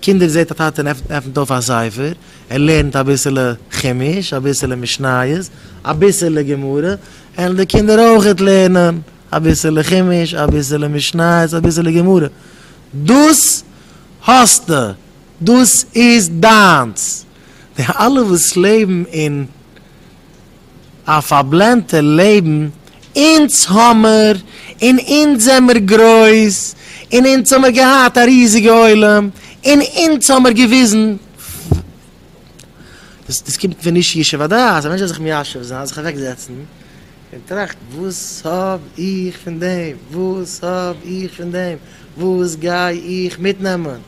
קינדער זעט א טאטע און עפנט אויף א ספר, ער לערנט אביסעלע חומש, אביסעלע משניות, אביסעלע גמרא, וועלן די קינדער אויכעט לערנען אביסעלע חומש, אביסעלע משניות, אביסעלע גמרא. דאס האסטו, דאס איז דיינס. די אלע וואס לעבן אין א פארבלענדטע לעבן, אונז האמער, און אונז זעמער גרויס, און אונז האמער געהאט א ריזיגע עולם, און אונז האמער געוויזן, דאס דאס קומט פון נישט ישוב הדעת, א מענטש דארף זיך מיישב זיין, זיך אוועק זעצן, און טראכטן, וואס האב איך פון דעם, וואס האב איך פון דעם, וואס גיי איך מיטנעמען,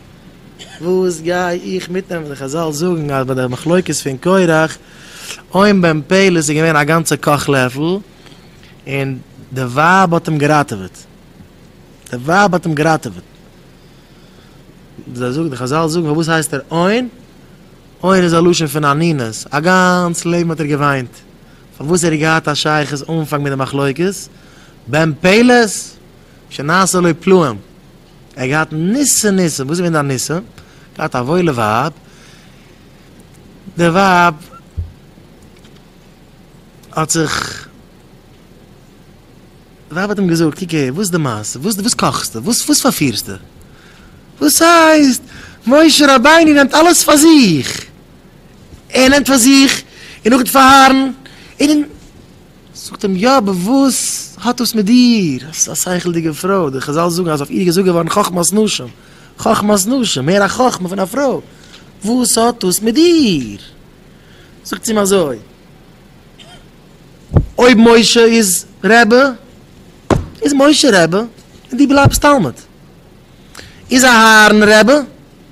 וואס גיי איך מיטנעמען, די חזל זאגן אז ביי די מחלוקת פון קורח, און בן פלת איז געווען א גאנצע קאך לעפל, און די ווייב האט אים געראטעוועט, די ווייב האט אים געראטעוועט, זיי זאגן, די חזל זאגן פארוואס הייסט ער און, און איז א לשון פון אנינות, א גאנץ לעבן האט ער געוויינט, פארוואס ער האט געהאט א שייכות אנפאנג מיט די מחלוקת, בן פלת שנעשה לו פלאים, ער האט געהאט ניסי ניסים, וואס איז געווען די ניסים? געהאט א וואוילע ווייב, די ווייב האט זיך, די ווייב האט אים געזאגט, קוק אהער, וואס איז די מעשה, וואס וואס קאכסטו, וואס וואס פארפירסטו, וואס הייסט, משה רבינו נעמט אלעס פאר זיך, ער נעמט פאר זיך, און נאכדעם פאר אהרן, און זאגט אים, יא, אבער וואס האט דאס מיט דיר, האסט א שכל'דיגע פרוי, די חזל זאגן אז אויף איר איז געזאגט געווארן חכמת נשים, חכמת נשים, מער א חכמה פון א פרוי, וואס האט דאס מיט דיר? זאגט זי אים אזוי, אויב משה איז רבי, איז משה רבי, און דו בלייבסט תלמיד. איז אהרן רבי,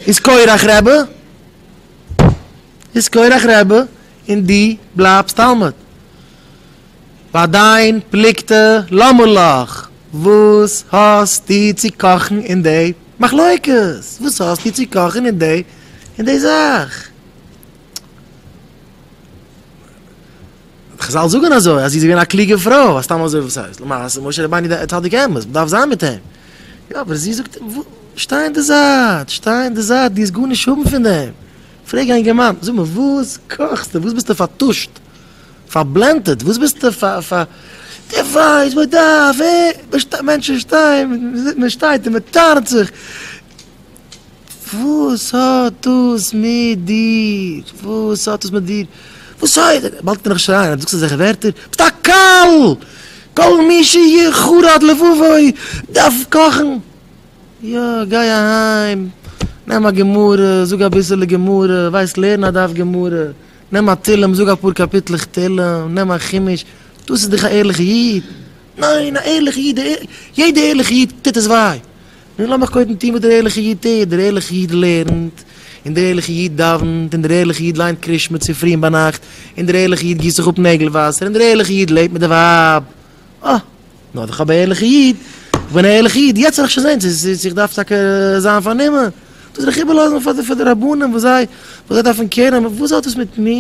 איז קורח רבי, איז קורח רבי, און דו בלייבסט תלמיד. ועדיין פלוגתא למה לך, וואס האסטו צו קאכן אין די מחלוקת? וואס האסטו צו קאכן אין די אין די זאך? חזל זאגן אזוי אז זי איז געווען א קלוגע פרוי, אז סתם אזוי וואס הייסט? למעשה משה רבינו איז צדיק אמת, מ'דארף זיין מיט אים. יא אבער זי זאגט שטיי אין די זייט, שטיי אין די זייט, דו וועסט גארנישט האבן פון דעם. פרעג א אינגערמאן, זאג מיר וואס קאכסטו, וואס ביסטו פארטושט? פארבלענדעט, וואס ביסטו פאר פאר, דו ווייסט מען דארף, אה, מענטשן שטייען, מען שטייט און מען טענה'ט זיך, וואס האט דאס מיט דיר, וואס האט דאס מיט דיר, וואס הייסט, באלד וועט ער נאך שרייען, דו זאגסט אזעלכע ווערטער, ביסט א קל, כל מי שיחרד לבבו דארף קאכן, יא, גיי אהיים, נעם א גמרא, זאג אביסעלע גמרא, ווייסט לערן א דף גמרא, נעם א תהלים זאג אפאר קאפיטלעך תהלים, נעם א חומש, דאס איז דאך א ערליכע איד, ניין א ערליכע איד, יעדע ערליכע איד טוט עס וויי, נו לאמיך קודם טון וואס דער ערליכע איד טוט, דער ערליכע איד לערנט, און דער ערליכע איד דאווענט, און דער ערליכע איד ליינט קרישמע צופרי און ביינאכט, און דער ערליכע איד גיסט זיך אפ נעגל וואסער, און דער ערליכע איד לעבט מיט די ווייב, אה, נאר איך האב א ערליכע איד, איך בין א ערליכע איד, יעצט וועל איך שוין זען צו איך דארף טאקע זיין פארנומען, דאס זאל איך איבערלאזן פאר די רבנים וואס זיי וואס זיי דארפן care נעמען, וואס האט עס מיט מיר?